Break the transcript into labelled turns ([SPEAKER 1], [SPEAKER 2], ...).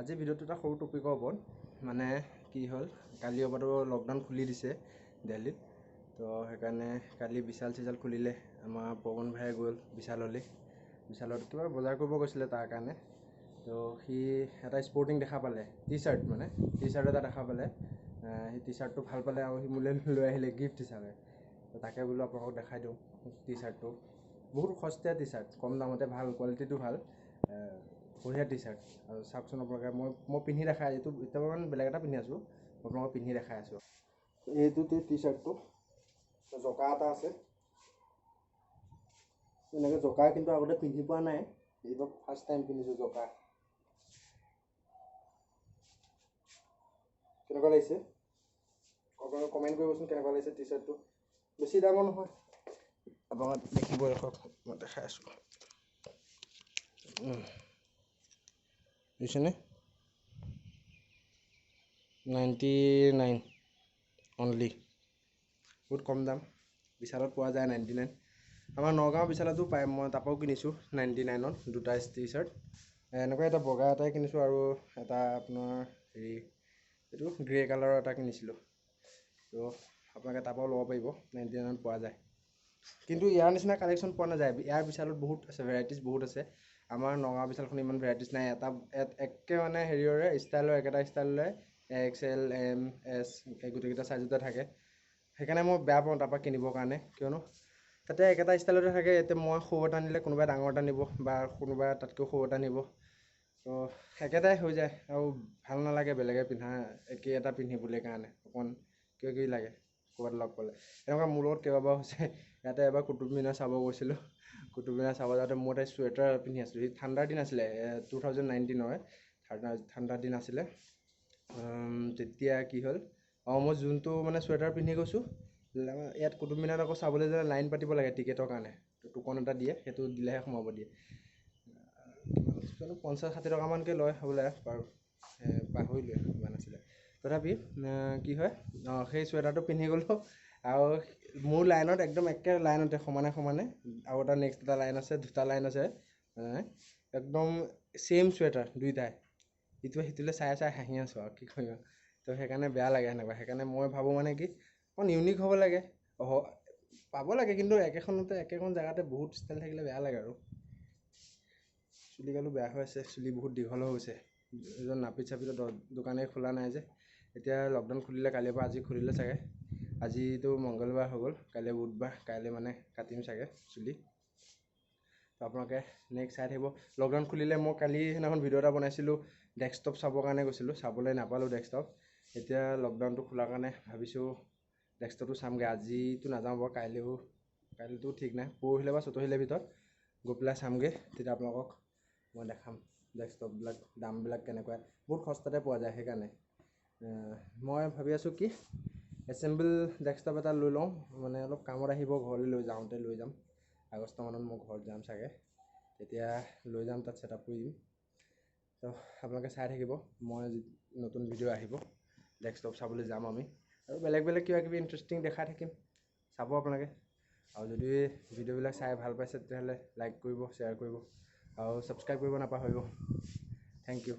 [SPEAKER 1] আজি ভিডিঅ'টো এটা সৰু টপিকৰ ওপৰত, মানে কি হ'ল, কালিৰ পৰাতো লকডাউন খুলি দিছে দেলহিত, তো সেইকাৰণে কালি বিশাল চিশাল খুলিলে। আমাৰ পৱন ভাই গ'ল বিশাললৈ, বিশালত কিবা বজাৰ কৰিব গৈছিলে তাৰ কাৰণে। তো সি এটা স্পৰ্টিং দেখা পালে, টি চাৰ্ট, মানে টি চাৰ্ট এটা দেখা পালে, সেই টি চাৰ্টটো ভাল পালে আৰু সি মোলৈ লৈ আহিলে গিফ্ট হিচাপে। তো তাকে বোলো আপোনালোকক দেখাই দিওঁ টি চাৰ্টটো। বহুত সস্তীয়া টি চাৰ্ট, কম দামতে ভাল, কোৱালিটিটো ভাল, বঢ়িয়া টি চাৰ্ট। আৰু চাওকচোন আপোনালোকে, মই পিন্ধি দেখাই, এইটো এতিয়া মানে বেলেগ এটা পিন্ধি আছোঁ, আপোনালোকক পিন্ধি দেখাই আছোঁ। এইটো টি চাৰ্টটো জকা এটা আছে, এনেকৈ জকা কিন্তু আগতে পিন্ধি পোৱা নাই, এইবাৰ ফাৰ্ষ্ট টাইম পিন্ধিছোঁ জকা। কেনেকুৱা লাগিছে আপোনালোকে কমেণ্ট কৰিবচোন, কেনেকুৱা লাগিছে টি চাৰ্টটো। বেছি দামৰ নহয়, আপোনালোকে দেখিব, ৰাখক মই দেখাই আছোঁ। বুজিছেনে, 99 অনলি, বহুত কম দাম। বিশালত পোৱা যায় 99, আমাৰ নগাঁও বিশালতো পায়, মই তাৰপৰাও কিনিছোঁ 99ত দুটা টি চাৰ্ট। এনেকুৱা এটা বগা এটাই কিনিছোঁ আৰু এটা আপোনাৰ হেৰি এইটো গ্ৰে কালাৰৰ এটা কিনিছিলোঁ। তো আপোনালোকে তাৰপৰাও ল'ব পাৰিব, 99ত পোৱা যায়। কিন্তু ইয়াৰ নিচিনা কালেকশ্যন পোৱা নাযায়, ইয়াৰ বিশালত বহুত আছে, ভেৰাইটিজ বহুত আছে। আমাৰ নগাঁও বিশালখন ইমান ভেৰাইটিজ নাই, এটা একে মানে হেৰিয়ৰে ষ্টাইলৰ, একেটা ষ্টাইলৰে এক্স এল এম এছ এই গোটেইকেইটা চাইজতে থাকে। সেইকাৰণে মই বেয়া পাওঁ তাৰপৰা কিনিবৰ কাৰণে, কিয়নো তাতে একেটা ষ্টাইলতে থাকে। এতিয়া মই সৰু এটা আনিলে কোনোবাই ডাঙৰ এটা নিব, বা কোনোবাই তাতকৈও সৰু এটা নিব, তো একেটাই হৈ যায় আৰু ভাল নালাগে বেলেগে পিন্ধা একেই এটা পিন্ধিবলৈ কাৰণে, অকণমান কিবা কিবি লাগে ক'ৰবাত লগ পালে। এনেকুৱা মোৰ লগত কেইবাবাৰো হৈছে। ইয়াতে এবাৰ কুটুব মিনাৰ চাব গৈছিলোঁ, কুটুব মিনাৰ চাব যাওঁতে মই এটা চুৱেটাৰ পিন্ধি আছিলোঁ, সি ঠাণ্ডাৰ দিন আছিলে, 2019 ঠাণ্ডাৰ দিন আছিলে। তেতিয়া কি হ'ল, অঁ মই যোনটো মানে চুৱেটাৰ পিন্ধি গৈছোঁ, ইয়াত কুটুব মিনাৰত আকৌ চাবলৈ যালে লাইন পাতিব লাগে টিকেটৰ কাৰণে, টোকন এটা দিয়ে, সেইটো দিলেহে সোমাব দিয়ে। 50-60 টকামানকৈ লয় হ'বলা, পাহৰিলোৱে কিমান আছিলে। তথাপি কি হয়, অঁ সেই চুৱেটাৰটো পিন্ধি গ'লোঁ আৰু মোৰ লাইনত একদম একে লাইনতে সমানে সমানে আৰু এটা নেক্সট এটা লাইন আছে, দুটা লাইন আছে, একদম ছেইম চুৱেটাৰ দুইটাই, ইটোৱে সিটোলৈ চাই চাই হাঁহি আছোঁ আৰু কি কৰিম। তো সেইকাৰণে বেয়া লাগে সেনেকুৱা। সেইকাৰণে মই ভাবোঁ মানে কি অকণ ইউনিক হ'ব লাগে, পাব লাগে, কিন্তু একেখনতে একেখন জেগাতে বহুত ষ্টাইল থাকিলে বেয়া লাগে। আৰু চুলি গালো বেয়া হৈ আছে, চুলি বহুত দীঘল হৈ গৈছে। এজন নাপিত চাপিতৰ দোকানেই খোলা নাই যে, এতিয়া লকডাউন খুলিলে কালিৰ পৰা, আজি খুলিলে চাগে, আজিতো মংগলবাৰ হৈ গ'ল, কাইলৈ বুধবাৰ, কাইলৈ মানে কাটিম চাগে চুলি। তো আপোনালোকে নেক্সট চাই থাকিব। লকডাউন খুলিলে মই কালি সেইদিনাখন ভিডিঅ' এটা বনাইছিলোঁ, ডেস্কটপ চাবৰ কাৰণে গৈছিলোঁ, চাবলৈ নাপালোঁ ডেস্কটপ। এতিয়া লকডাউনটো খোলাৰ কাৰণে ভাবিছোঁ ডেস্কটপটো চামগৈ, আজিতো নাযাওঁ বাৰু, কাইলৈতো ঠিক নাই, পৰহিলৈ বা চতৰহিলৈ ভিতৰত গৈ পেলাই চামগৈ। তেতিয়া আপোনালোকক মই দেখাম ডেস্কটপবিলাক দামবিলাক কেনেকুৱা, বহুত সস্তাতে পোৱা যায়। সেইকাৰণে মই ভাবি আছোঁ কি এছেম্বল ডেস্কটপ এটা লৈ লওঁ, মানে অলপ কামত আহিব, ঘৰলৈ লৈ যাওঁতে লৈ যাম। আগষ্ট মানত মই ঘৰত যাম চাগে, তেতিয়া লৈ যাম, তাত ছেট আপ কৰি দিম। তো আপোনালোকে চাই থাকিব, মই নতুন ভিডিঅ' আহিব, ডেস্কটপ চাবলৈ যাম আমি, আৰু বেলেগ বেলেগ কিবা কিবি ইণ্টাৰেষ্টিং দেখাই থাকিম, চাব আপোনালোকে। আৰু যদি ভিডিঅ'বিলাক চাই ভাল পাইছে তেতিয়াহ'লে লাইক কৰিব, শ্বেয়াৰ কৰিব আৰু ছাবস্ক্ৰাইব কৰিব নাপাহৰিব। Thank you.